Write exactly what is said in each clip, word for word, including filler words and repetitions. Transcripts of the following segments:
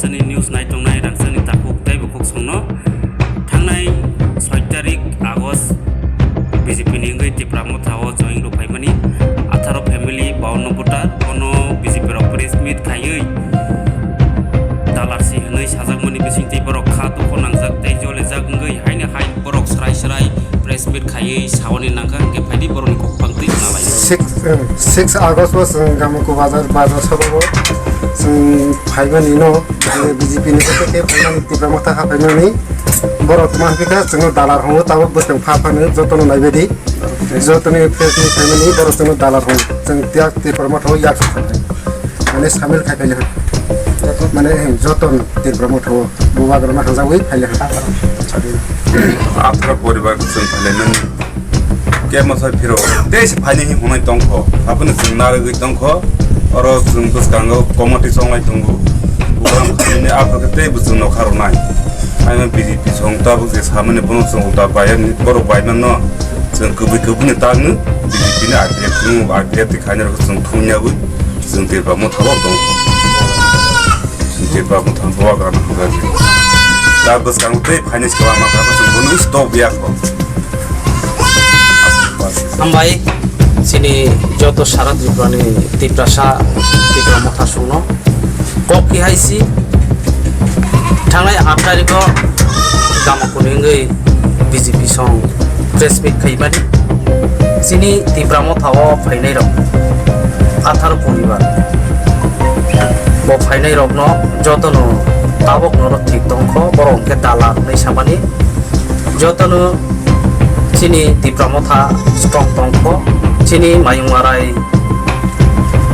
Tini news nai tongnai rangchakni takhuk tei bukhuk songno. Thangnai soi tarik August B J P ni wngwi Tipra Motha o join rw phaimani atharo family bawanno voter, bono B J P rok press meet khaiwi dalar si hwnwi sajakmani bisingtwi borok kha dukho nangjak tei jolijak wngwi haino hai borok srai srai press meet khaiwi saoni nangkha, hwnkhe phaidi borokni kok phang twi khna lai. Six, eh, six August o chwng Gamuku bazar, bazar sabao chwng phaimani no, B J P ni khe khe phaimani, Tipra Motha kha phaimani. Borok tma hwnkhe kha chwngno dalar hwngo, tabuk bwswk pha phano jotono naibaidi. Jotoni press ni phaimani borok chwngno dalar hwngo. Chwng tiyak Tipra Motha o yak sa phai. Mane samil khai phaile. Mane, eh, joton Tipra Motha o bubagrano hanjagwi phaile. Atharo poribar chwng phaile nang. Kebo sai phiro tei se phaini hinwi hwnwi tongkho, aboni chwng narwgwi tongkho. Oro chwng bwskango committee chonglai tongo, program khaimani aphuru khe tei bo chwng nokha rwnai. Haino B J P song tabuk je samani bono chwng ulta bai, borok bai manno chwng kwbwi kwbwini tangno B J P ni I P F ni I P F ni khainai rok chwng thumyagwi chwng Tipra Motha o tongkho. Chwng Tipra Motha bubagrano hamjagwi. Da bwskango tei phaini se kwbangma kha chwng bono stop ya kho. Hambai chini joto sara Tripura ni Tiprasa, Tipra Motha songno kok ki hai si thangnai aat tarikh o Gamakuni wngwi B J P song press meet khaimani. Chini Tipra Motha o phainai rok atharo poribar. Bo phainai rokno jotono tabok norok thik tongkho, borok hwnkhe dalar hwnwi samani. Jotono chini Tipra Motha strong tongkho, chini Mayung Arai,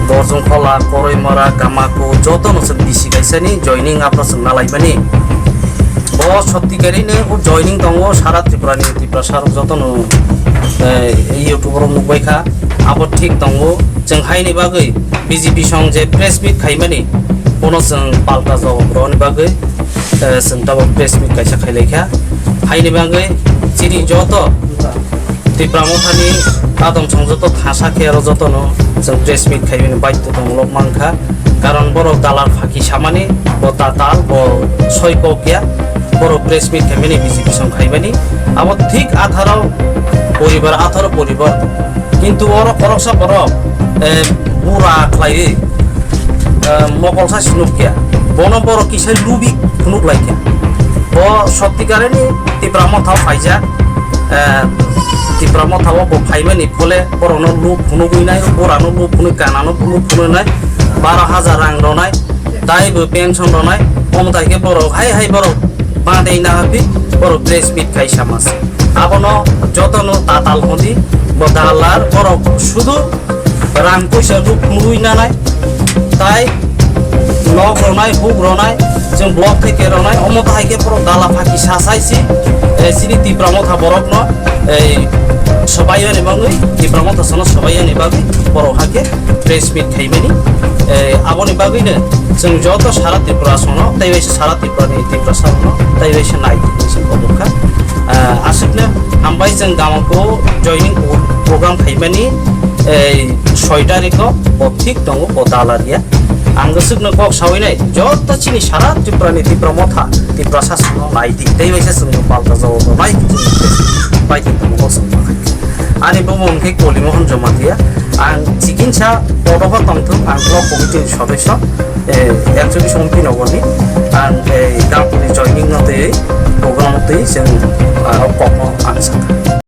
Borjong Khola, Koroi Mora, Gamaku, jotono chwng bisi kaisani joining aphano chwng nalaimani. Bo sottikarino joining tongo sara Tripura ni Tiprasa rok jotono, eh, YouTube o nukbaikha. Abo thik tongo, chwng haini bagwi B J P song je press meet khaimani, bono chwng palta jawab rwni bagwi, eh, chwng tabok press meet kaisa khailaikha. Haini bagwi chini joto Tipra Mothani adong song joto thasa khe aro jotono chwng press meet khaimani baidhyo tongo lok mankha. Karon borok dalar phaki samani, bo tatal, bo soi kok ya, borok press meet khaimani B J P song khaimani. Abo thik atharo poribar, atharo poribar. Kintu oro khoroksa borok, eh, bura khlaiwi, eh, mokol sa sinuk kya. Bono borok kisa lubi phunuk lai kya. Bo sottikareni Tipra Motha o phaijak, eh, Tipra Motha o bo phaimani phole borokno luk phunugwi nai, burano luk phunui, kanano luk phunui nai, baro hajar rang rwnai, taibo pension rwnai, omo tai khe borok hai hai borok badai na habi borok press meet khai samase. Abono jotono tatal hodi, bo dalar borok sudu rang puisa ruk nugwi nanai, tai nok ronai, huk ronai, chwng block theke ronai, omo to hai khe borok dala phaki sasai si, eh, chini Tipra Motha borokno, eh, sobai yani bagwi, Tipra Motha sono sobai yani bagwi borok hakhe press meet khaimani, eh, aboni bagwino chwng joto sara Tripura sono, tei waisa sara Tripura ni Tiprasa rokno, tei waisa nai, chwng kobokha. Ah, aswkno hambai chwng Gamakuni joining program khaimani, eh, soi tarikh o bo thik tongo, bo dalaria. Ang aswkno kok sawi nai, joto chini sara Tripura ni Tipra Motha, Tiprasa songno nai di, tei waisa chwngno palta jawab rwnai, bai di tongo bo chwng. Ani bumo hwnkhe Koli Mohon Jamatia, ang chikinsa kodogo tongthung, ang block committee ni sodosyo, eh, N C P Sompi Nogorni, ang, eh, Gamakuni joining no twi, program no twi, chwng, ah, kokno ang sakha.